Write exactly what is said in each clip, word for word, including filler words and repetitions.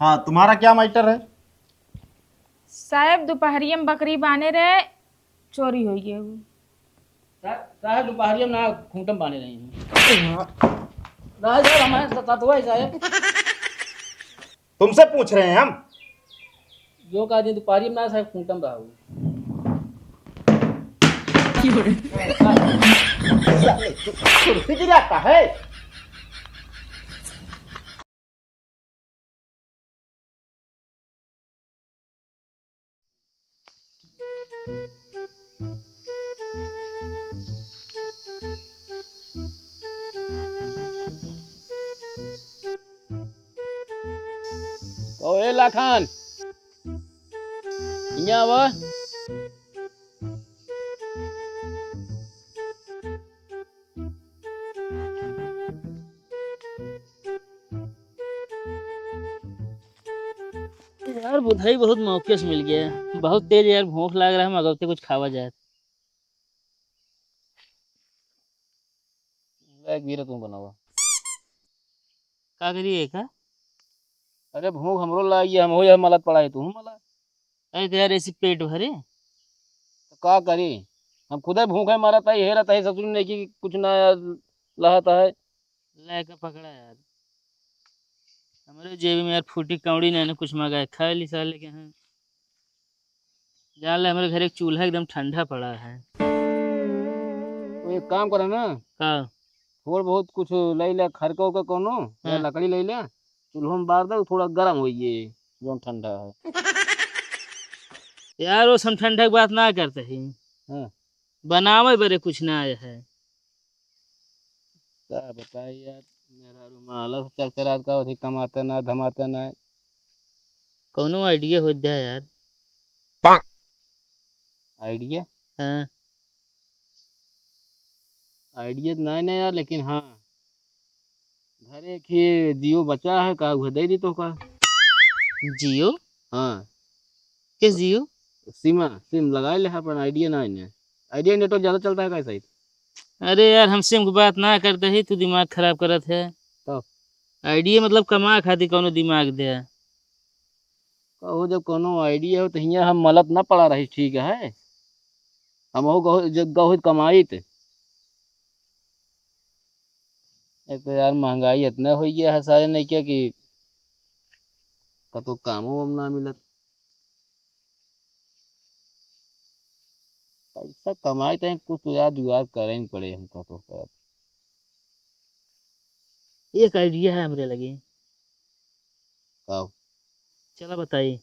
हाँ, तुम्हारा क्या मैटर है? साहेब, दुपहरिया में बकरी बांधे रहे, चोरी होइ गए। सा-, साहेब, दुपहरिया में ना खूंटम बांधे रहे हैं। ना साहेब, हमारे साथ हुआ है साहेब। तुमसे पूछ रहे हैं हम। जो कहा दिन दुपहरिया में ना साहेब खूंटम रहा हो। साले, तू कुर्सी गिराता है। ओ ए लाखन, इहाँ आवा। यार, बुधई बहुत मौके से मिल गया। बहुत तेज यार भूख लाग रहा है, मगौते कुछ खावा जाए। ले, गिरा तू बनावा। का करिए का? अरे, भूख हमरो लागी है, हम हो यह मलत पड़ा है, तू मला। अरे, तो यार, ऐसी पेट भरे? तो का करी? हम खुदे भूखे मरत है, हेरत है, ससुर ने कि कुछ ना लहत है। लेके पकड़ा यार, हमरे जेबी में यार फूटी कौड़ी नहीं, कुछ मंगाए खा ली साले के। हाँ, जान ले, हमरे घर एक चूल्हा एकदम ठंडा पड़ा है। तो एक काम करा ना। का? थोड़ बहुत कुछ ले ले, खरका उरका कोनो, या हाँ। लकड़ी ले ले, चूल्हा में बार दे, थोड़ा गरम होइए, जौन ठंडा है। यार, वो सब ठंडा की बात ना करते ही। हाँ। बनावे बरे कुछ ना आया है। का बताई यार, मेहरारू मालस चलते रात का, अथी कमाते ना, धमाते ना। कौनो idea हो जाए यार। Idea? हाँ। Idea तो नहीं ना यार, लेकिन हाँ, घर एक ही जियो बचा है, का उहे दे दी तो का? जियो? हाँ। किस जियो? सिमा, सिम लगाए ले, अपन Idea ना है। Idea network ज्यादा चलता है का सही? अरे यार, हम सिम की बात ना करते ही, तू दिमाग खराब करत है। तब? Idea मतलब कमा खातिर कौनो दिमाग दे। कहो, जब कौनो idea हो तो हियाँ हम मलत ना पड़ा रही, ठीक है? हम हो गहो, जब गहो कमाइत। एक तो यार महंगाई इतना हो गया है सारे नहीं क्या कि कतो कामो वाम ना मिलत। पैसा कमाए तय कुछ तो यार जुगाड़ करे ही पड़े हमको तो यार। एक idea है हमरे लगे। का? चला बताई।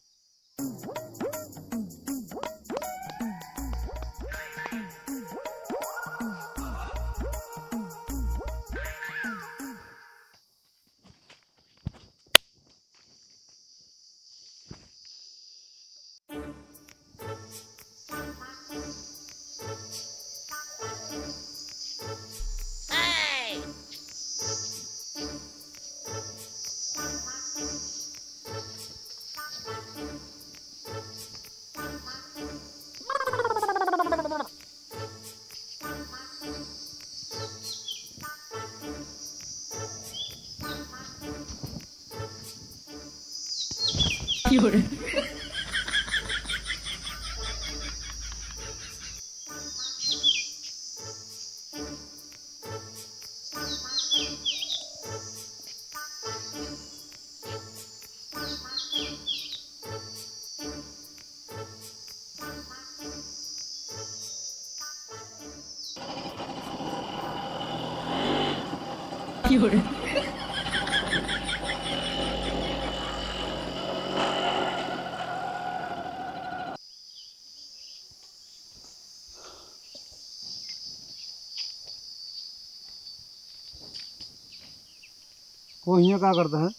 वो हियाँ का करता है?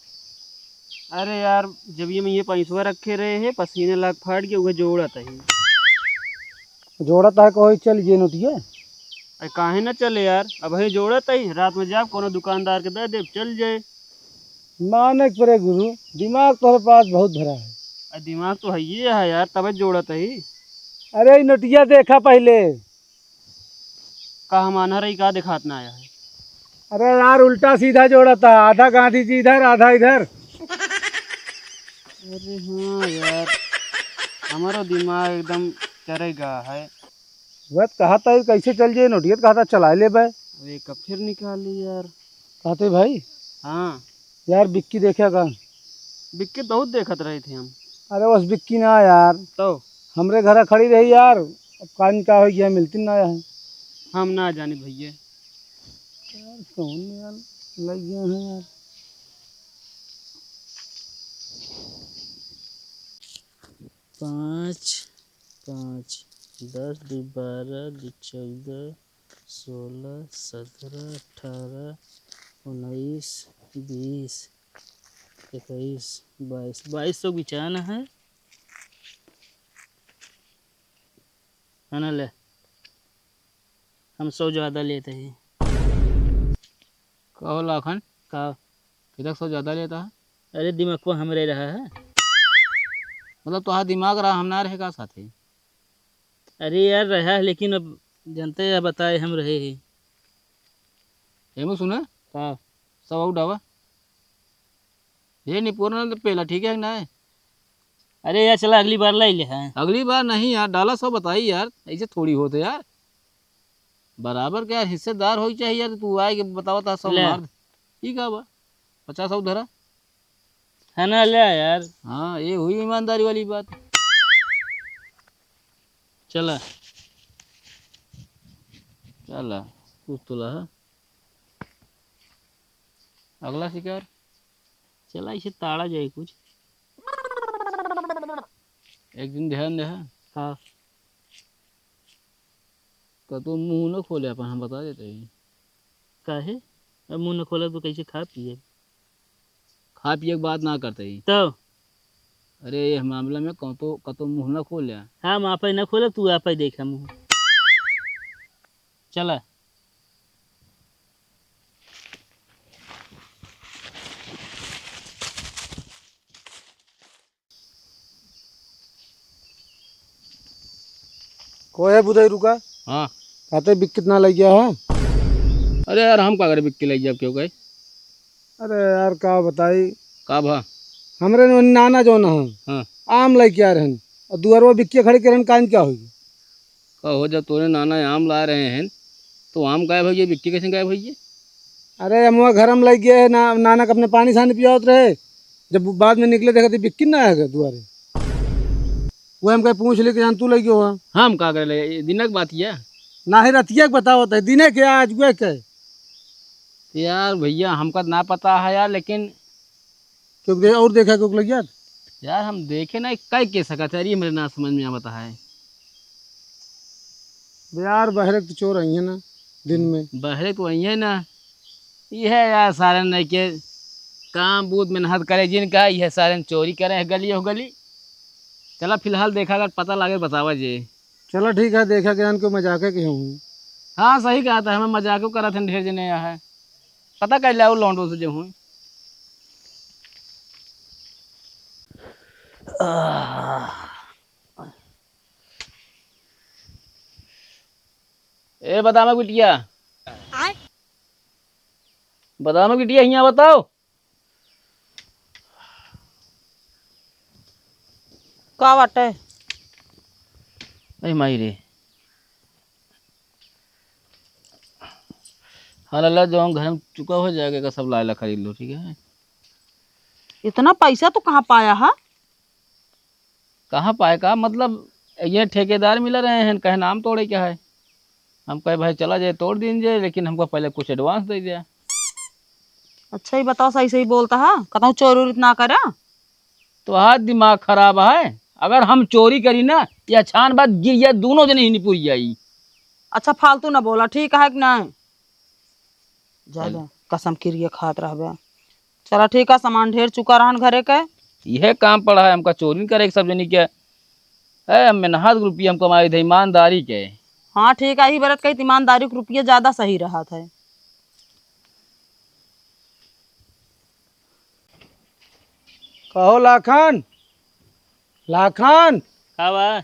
अरे यार, जब ये में ये पैसवा रखे रहे हैं, पसीने लाग फाट के उहे जोड़त है। जोड़त है, कोई चल जे नोटिए। अरे काहे ना चले यार, अब है जोड़त है, रात में जाब कोनो दुकानदार के दे देब, चल जाए। माने के परे गुरु, दिमाग तोहरे पास बहुत भरा है। अरे दिमाग तो है ये है यार, तबे जोड़त है। अरे ई नोटिया देखा पहले। का हम आन्हर ही का दिखात ना आया है? अरे यार, उल्टा सीधा जोड़ता, आधा गांधी जी इधर, आधा इधर। अरे हाँ यार, हमारो दिमाग एकदम चरे गा है। वह तो कहा था, कैसे चल जाए, नोटियत कहा था, चला ले बे। अरे, कब फिर निकाली यार? कहते भाई। हाँ। यार, बिक्की देखे का? बिक्की बहुत देखत रहे थे हम। अरे, बस बिक्की ना यार। तो? हमरे घर खड़ी रही यार, अब कान का हो गया, मिलती ना है। हम ना जाने भैया। यार, कौन यार, लग गया है यार। पाँच, पाँच, दस, दू बारह, दू चौदह, सोलह, सत्रह, अठारह, उन्नीस, बीस, इक्कीस, बाईस, बाईस सौ बिचान है, है ना? ले, हम सौ ज्यादा लेते हैं। का हो लाखन? का? किधर सौ ज्यादा लेता है? अरे, दिमाग को हमरे रहा है। मतलब, तोहार दिमाग रहा, हम ना रहे का साथे? अरे यार, रहा है, लेकिन अब जनते या बताए हम रहे हैं। एमो सुना? का? सब आउट आवा। ये निपोरना तो पहला ठीक है कि ना है? अरे यार, चला अगली बार लाई ले हैं। अगली बार नहीं यार, डाला सौ बताई यार, ऐसे थोड़ी होते यार। बराबर के यार हिस्सेदार होई चाहिए यार, तू आए के बतावा था सौ ले। मार दे। ठीक है बा, पचास सौ धरा। है ना, ले यार। हाँ, ये हुई ईमानदारी वाली बात। चला। चला, कुछ तो ला। अगला शिकार। चला, इसे ताड़ा जाए कुछ। एक दिन ध्यान दे। हाँ। कतो मुँह न खोले अपन, हम बता देते हैं। काहे? अब मुँह न खोले तो कैसे खा पिए? खा पिए के बात ना करते ही। तो? अरे, ये मामला में कतो, कतो मुँह ना खोले। हम आपे ना खोले, तू आपे देखे मुँह। चला। को है बुधई रुका? हाँ। कहते बिक कितना लग गया है? अरे यार, हम का करे बिक के लग जाब, क्यों गए? अरे यार, का बताई? का भा? हमरे न नाना जौन है, हाँ। आम लइके आ रहन, और दुआरवा बिक्किया खड़े के रहन, कान क्या होई? का हो, जब तोरे नाना आम ला रहे हैं, तो आम गायब होइए, बिक्की कैसे गायब होइए? अरे, अमुआ घर में लग गए ना, नाना के अपने पानी सानी पियावत रहे, जब बाद में निकले, देखा तो बिक्की ना है दुआरे। वो हमके पूछ ले कि जान तू लग गयो है। हम का करे ले, ये दिने के बात ये? ना ही रतिया के बतावत है, दिने के आज हुए के। यार भैया, हमका ना पता है यार, लेकिन क्यों दे-, और देखा क्यों लग यार? यार, हम देखे ना, कई के सकत है, अरे, मेरे ना समझ में आवत है। यार, बहरे के तो चोर आई है ना, दिन में। बहरे तो आई है ना, यह यार, सारे नहीं के काम बूत मेहनत करे जिनका, यह सारे चोरी करे हैं गली हो गली। चला, फिलहाल देखा, अगर पता लागे, बतावा जे। चला ठीक है, देखा के इनको मजाक है कि हूँ। हाँ, सही कहा था, हमें मजाक करत हैं ढेर जने यहाँ है। पता कर ले, लौंडो से जो हूँ। आह। ए, बदामा बिटिया। आय? बदामा बिटिया, हियाँ बताओ। का बाटे? ए माई रे। हाँ लाला, जो हम घर में चुका हो जाएगा, का सब लायला खरीद लो, ठीक है? इतना पैसा तू कहाँ पाया है? कहाँ पाए का? मतलब, ये ठेकेदार मिला रहे हैं, कहे नाम तोड़े क्या है? हम कहे, "भाई, चला जाए, तोड़ दीन जाए, लेकिन हमको पहले कुछ advance दे दिया।" अच्छा, ये बताओ, सही सही बोलता है, कहता हूँ चोरी उरी ना करा। तो आज दिमाग खराब है, अगर हम चोरी करी ना, या छान बात गिर जाए, दोनों जने ही निपुर जाई। अच्छा, फालतू ना बोला, ठीक है कि नहीं? जा, चल। जा, कसम किरिए खात रहबे। चला ठीक है, सामान ढेर चुका रहन घरे के। इहे काम पड़ा है हमका, चोरी करे के सब जनी के। ए, हम मेहनत के रुपया हम कमाई थे ईमानदारी के। हाँ ठीक है, यही बरत कही ईमानदारी के रुपया ज्यादा सही रहत है। कहो लाखन, लाखन। का बा?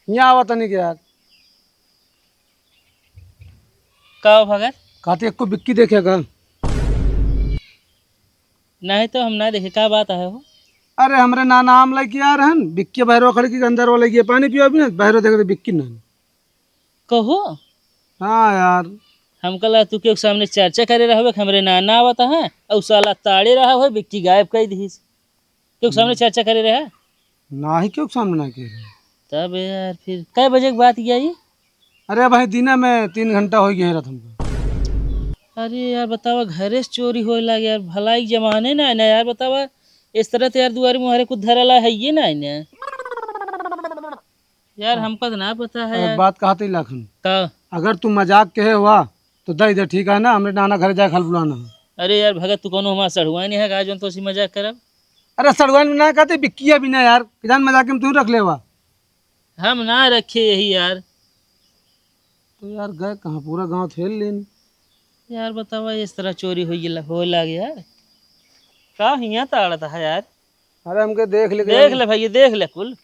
हियाँ आवा तनिक यार। का हो भगत? कहते एको बिक्की देखे का? नहीं तो हम ना देखे, का बात है हो? अरे, हमरे नाना आम लइके आ रहन, बिक्की बहरो खड़ के अंदर वो लइके पानी पियो भी ना, बहरो देखे तो बिक्की ना। कहो? हाँ यार। हमका लगा तू केहू के सामने चर्चा करे रहबे कि हमरे नाना आवत है, और साला ताड़े रहा हो, बिक्की गायब कर दीस। केहू के सामने हम्म। चर्चा करे रहा? ना ही, केहू के सामने ना करे। तब यार, फिर कै बजे के बात किया ये? अरे भाई, दिना में तीन घंटा हो गया रात हमको। अरे यार, बतावा, घरे से चोरी होए लागे यार, भलाई के जमाने ना है ना यार, बतावा, इस तरह तो यार दुआरे मुहारे कुछ धरला है ये ना है ना। यार, हाँ। हमका तो ना पता है एक यार। बात कहत ही लाखन। का? अगर तू मजाक कहे हुआ, तो दे दे, ठीक है ना? हमरे नाना घरे जाए, खाल बुलाना है। अरे यार, भगत, तू कौनो हमारा सड़ुआ नहीं है का, जौन तो सी मजाक करब? अरे, सड़ुआ में ना कहते, बिक्किया भी ना यार, जान मजाक में तू रख ले हुआ। हम ना रखे यही यार। तो यार, गए कहाँ? पूरा गांव थेल लेन। यार, बतावा, इस तरह चोरी हो गया, हो लागे यार। का हियाँ ताड़त है यार? अरे, हमके देख ले, देख ले भैया, देख ले कुल।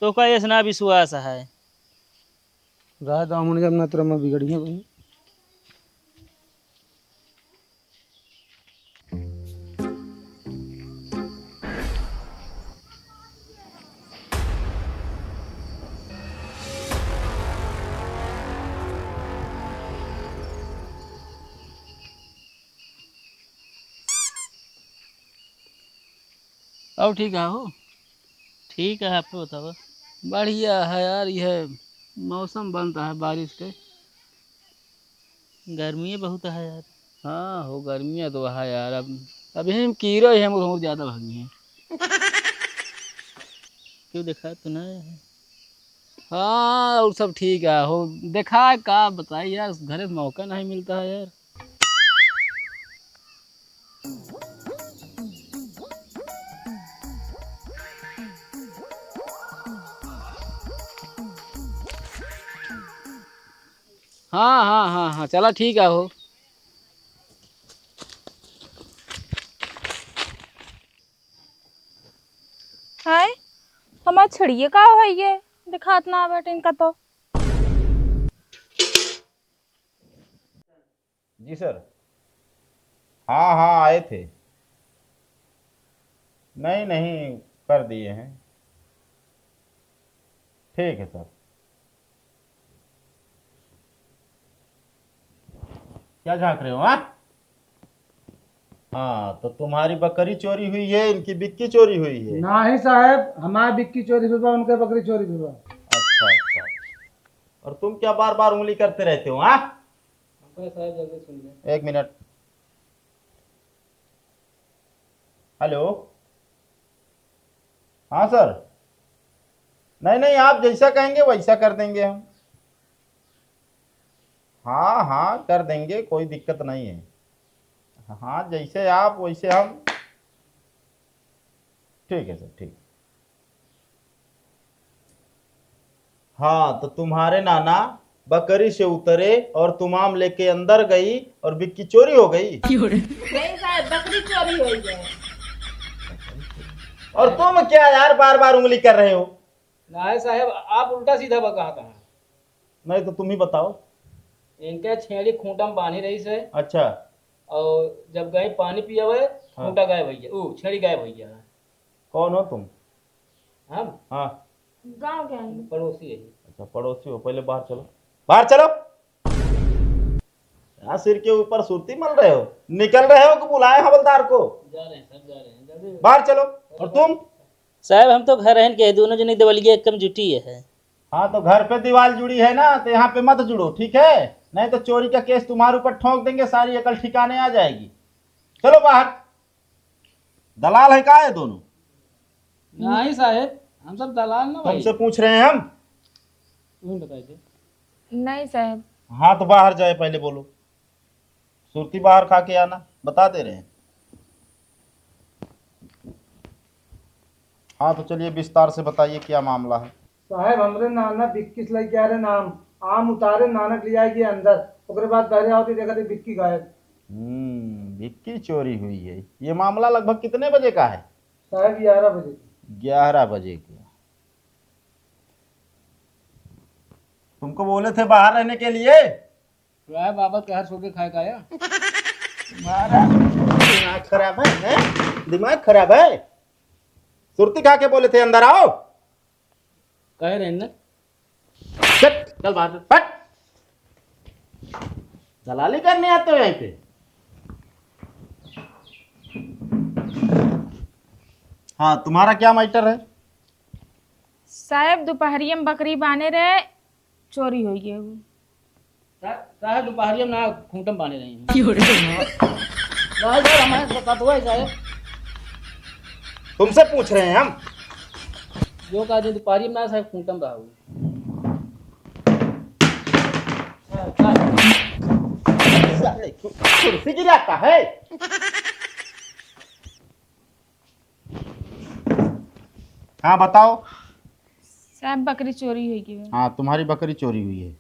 तो का ऐसा ना विश्वास है? राय दामन के अपना तरह में बिगड़ी है भाई। अब ठीक है हो? ठीक है, आप बताओ। बढ़िया है यार, यह मौसम बनता है बारिश के। गर्मी बहुत है यार। हाँ हो, गर्मी तो है यार। अब, अब यही हम कीड़े हैं, हम और ज़्यादा भागी हैं। क्यों, देखा तो ना है? हाँ, और सब ठीक है हो। देखा का बताई यार, घरे से मौका नहीं मिलता है यार। हाँ, हाँ, हाँ, हाँ, चला ठीक है हो। हाय, हमार छड़िए का है ये? दिखात ना बाटे इनका तो। जी सर। हाँ, हाँ, आए थे। नहीं, नहीं, कर दिए हैं। ठीक है सर। क्या झांक रहे हो, हाँ? हाँ, तो तुम्हारी बकरी चोरी हुई है, इनकी बिक्की चोरी हुई है? नाही साहब, हमार बिक्की चोरी हुई बा, उनके बकरी चोरी हुई बा। अच्छा, अच्छा। और तुम क्या बार बार उंगली करते रहते हो, हाँ? हमको साहब जल्दी सुन ले। एक मिनट। हेलो। हाँ सर। नहीं, नहीं, आप जैसा कहेंगे वैसा कर देंगे हम। हाँ, हाँ, कर देंगे, कोई दिक्कत नहीं है। हाँ, जैसे आप वैसे हम। ठीक है सर, ठीक। हाँ, तो तुम्हारे नाना बकरी से उतरे और तुमाम लेके अंदर गई और बिक्की चोरी हो गई। नहीं साहब, बकरी चोरी हो गई। और तुम क्या यार बार बार उंगली कर रहे हो? नहीं साहब, आप उल्टा सीधा बकात हैं। नहीं तो तुम ही बताओ। इनके छेड़ी खूंटा में बांधी रही से। अच्छा। और जब गए पानी पियावे, हाँ। खूंटा गायब हो गया, ऊ छेड़ी गायब हो गया। कौन हो तुम? हम? हाँ। गाँव के हैं। पड़ोसी है। अच्छा, पड़ोसी हो, पहले बाहर चलो, बाहर चलो। यहाँ सिर के ऊपर सुरती मल रहे हो, निकल रहे हो कि बुलाए हवलदार को? जा रहे हैं सर, जा रहे हैं, जल्दी। बाहर चलो। और तुम? साहब, हम तो घर रहन के हैं, दोनों जने देवलिया एकदम जुटी है। हाँ, तो घर पे दीवार जुड़ी है ना, तो यहाँ पे मत जुड़ो, ठीक है? नहीं तो चोरी का केस तुम्हारे ऊपर ठोंक देंगे, सारी अकल ठिकाने आ जाएगी। चलो बाहर। दलाल है का ये दोनों? नहीं साहेब, हम सब दलाल ना भाई। तुमसे पूछ रहे हैं हम। तुम बताइए। नहीं साहेब। हाँ, तो बाहर जाए, पहले बोलो। सुरती बाहर खा के आना, बता दे रहे हैं। हाँ, तो चलिए, विस्तार से बताइए, क्या मामला है? साहेब, हमरे नाना बिक्की से लेके आ रहे नाम, आम उतारे, नानक ले आए गए अंदर, ओकरे बाद बहरे आवत ही देखा थे बिक्की गायब। हम्म, बिक्की चोरी हुई है। ये मामला लगभग कितने बजे का है? साहेब, ग्यारह बजे। ग्यारह बजे का। तुमको बोले थे बाहर रहने के लिए। राय बाबा के हर सो के खाए का आया। तुम्हारा दिमाग खराब है, हैं? दिमाग खराब है। सुरती खा के बोले थे, "अंदर आओ।" कह रहे हैं ना। चल, चल बाहर से। हट। दलाली करने आते हो यहीं पे? हाँ, तुम्हारा क्या मैटर है? साहेब, दुपहरिया में बकरी बांधे रहे, चोरी होइ गया वो। सा-, साहेब, दुपहरिया में ना खूंटम बांधे रही हैं। क्यों रे? नहीं साहेब, हमारे साथ हुआ है साहेब। तुमसे पूछ रहे हैं हम। जो कहा दिन दुपहरिया में ना साहेब खूंटम रहा वो। साहेब, साहेब। साले, कु-, कुर्सी गिराता है। हाँ, बताओ। साहब, बकरी चोरी हुई है। हाँ, तुम्हारी बकरी चोरी हुई है।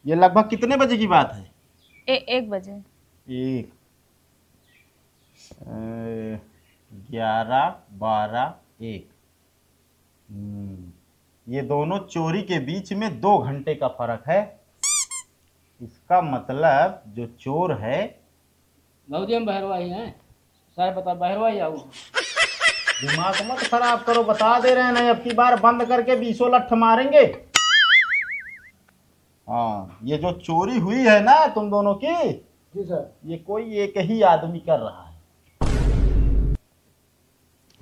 ये लगभग कितने बजे की बात है? ए-, एक बजे। एक, ए, ग्यारह, बारह, एक। हम्म, ये दोनों चोरी के बीच में दो घंटे का फर्क है। इसका मतलब जो चोर है भौजी, हम बहरवा ही हैं। साहब, बता, बहरवा ही आओ। दिमाग मत खराब करो, बता दे रहे हैं, नहीं अब की बार बंद करके बीसों लठ मारेंगे। हाँ, ये जो चोरी हुई है ना तुम दोनों की, जी सर। ये कोई एक ही आदमी कर रहा है।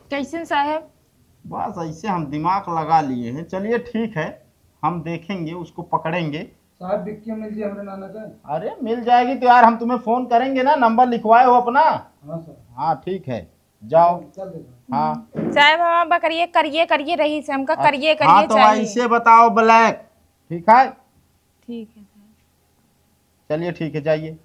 कैसन साहब? बस ऐसे हम दिमाग लगा लिए हैं। चलिए ठीक है, हम देखेंगे, उसको पकड़ेंगे। साहब, बिक्की मिल जाए हमरे नाना का? अरे मिल जाएगी तो यार, हम तुम्हें फोन करेंगे ना, नंबर लिखवाए हो अपना? हाँ सर। हाँ ठीक है, जाओ। चल देता हूँ। हाँ। साहब, हमार बकरिए करिए करिए रही से, हमका करिए करिए हाँ, तो चाहिए। ऐसे बताओ ब्लैक, ठीक है? ठीक है सर। चलिए ठीक है, जाइए।